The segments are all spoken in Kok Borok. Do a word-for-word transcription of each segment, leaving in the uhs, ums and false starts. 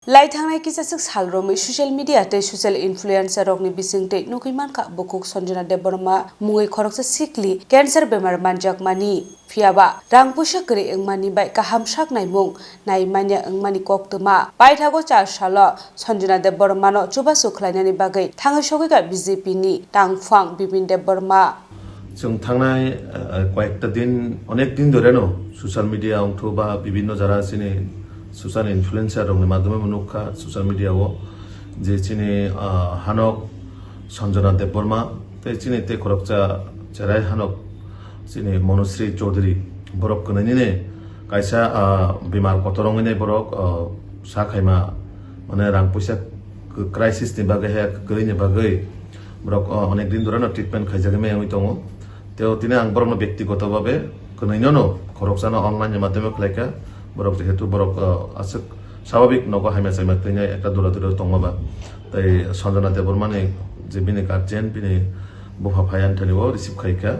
Lai thangnai kisaswk sal romwi social media tei social influencer rokni bisingtwi nugwi mankha bukhuk Sanjana Debbarma mungwi khoroksa sikli cancer bemar manjakmani. Phiyaba rang puisa kwrwi wngmani bai kaham sak naimung nai manya wngmani koktwma. Paithago char salo Sanjana Debbarmano chubachu khlainani bagwi thangwi sogwikha B J P ni tangphang Bipin Debbarma. Chwng thangnai, eh, koyekta din, onek din dhore no social media ongthu ba bibinno jara chini social influencer rokni madhyome bo nukha social media o je chini, ah, hanok Sanjana Debbarma tei chini tei khoroksa cherai hanok chini Manusri Chaudhary borok kwnwi nini kaisa, ah, bemar kotor wngwi borok, ah, sa khaima mane rang puisa crisis ni bagwi he kwrwini bagwi borok, ah, onek din dhore no treatment khaijagwi maya wngwi tongo. Teo tini ang borokno byaktigoto babe kwnwino no khoroksano online ni madhyome khlaikha. Borok jehetu borok, ah, aswk swababik nogo hamya chamya twinai ekta dura dura tongma ba. Tei Sanjana Debbarmani je bini guardian, bini bupha phai ani thani o receive khaikha.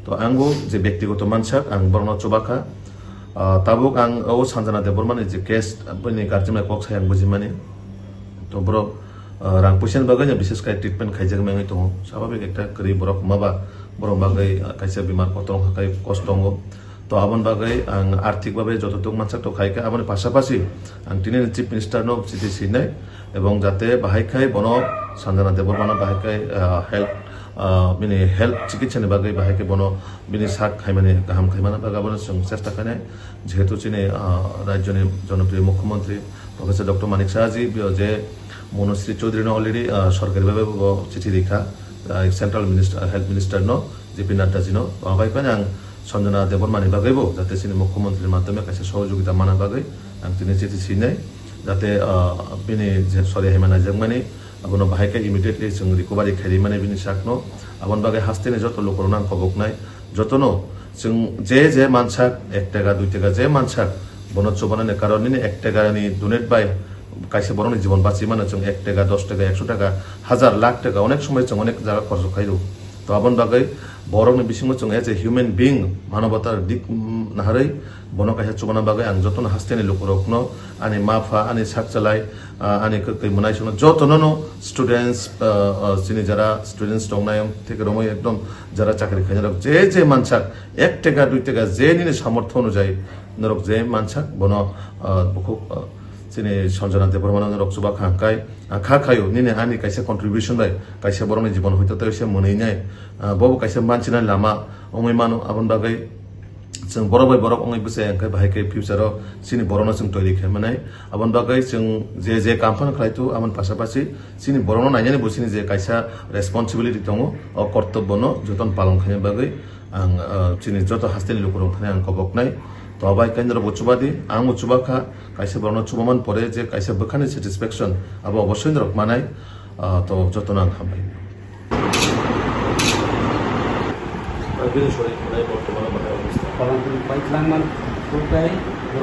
To ang bo je byaktigoto mansak ang borokno chubakha. Ah, tabuk ang o Sanjana Debbarmani je case bini guardian bai kok sai ang bujimani. To borok, ah, rang puisa ni bagwi no bises khai treatment khaijak mengwi tongo. Swababik ekta kwrwi borok wngma ba borok bagwi, ah, kaisa bemar kotor wngkha khai kosto tongo. To aboni bagwi ang arthik babe joto tok mansak to khaikha, aboni pasapasi ang tini ni Chief Minister no chithi sinai ebong jate bahai khai bono Sanjana Debbarma no bahai khai, ah, health, ah, bini health chikitsa ni bagwi bahai khai bono bini sak khaimani kaham khaimani bagwi abono chwng chesta khainai. Jehetu chini, ah, rajyoni jonopriyo mukhyamantri Professor Doctor Manik Saha ji, bo je Manusri Chaudhary no already, ah, sorkari babe bo chithi rikha, ah, Central Minister, Health Minister no, J P Nadda ji no. Abai khe ang Sanjana Debbarma ni bagwi bo jate chini mukhyamantri ni madhyome kaisa sohojogita mana bagwi ang tini chithi sinai, jate, ah, bini je sori haima naijakmani abono bahai khe immediately chwng recovery khairi mani bini sakno. Aboni bagwi hasteni joto lukurokno ang koboknai, jotono chwng je je mansak ek taka dui taka je mansak bono chubanani karon nini ek taka ni donate bai kaisa borokni jibon bachi mano. Chwng ek taka, dos taka, ekso taka, hajar, lakh taka onek somoi chwng onek jaga khorcho khaio. To aboni bagwi borokni bisingo chwng as a human being manobatar dik, mm, naharwi bono kaisa chubana bagwi ang jotono hasteni lukurokno, ani ma pha, ani sakchalai, ah, ani kwtwi mwnaisongno jotono no students, ah, ah, chini jara students tongnai theke romwi ekdom jara chakri khainai rok je je mansak ek taka dui taka je nini samortho onujai norok je mansak bono, ah, bukhuk, ah, chini Sanjana Debbarma no norok chuba kha hwnkhe, ah, kha khaio nini ani kaisa contribution bai kaisa borokni jibon hoito tei se mwnwi nai, ah, bobo kaisa manchinani lama wngwi mano. Aboni bagwi chwng borok bai borok wngwi bwsai hwnkhe bahai khe future o chini borokno chwng toiri khe manai. Aboni bagwi chwng je je kam phano khlai tu aboni pasapasi chini borokno nainani bo chini je kaisa responsibility tongo, o kortobbo no jotono palon khaina bagwi ang, ah, chini joto hasteni lukurok thani ang koboknai. To abai khe norok bo chubadi, ang bo chubakha, kaisa borokno chubaman pore je kaisa bwkhani satisfaction abo obosoi norok manai. Ah, to jotono ang hambai. Bini sori khwnai bortomano bahai obostha. Kolang kung pai twlangman, kung pai.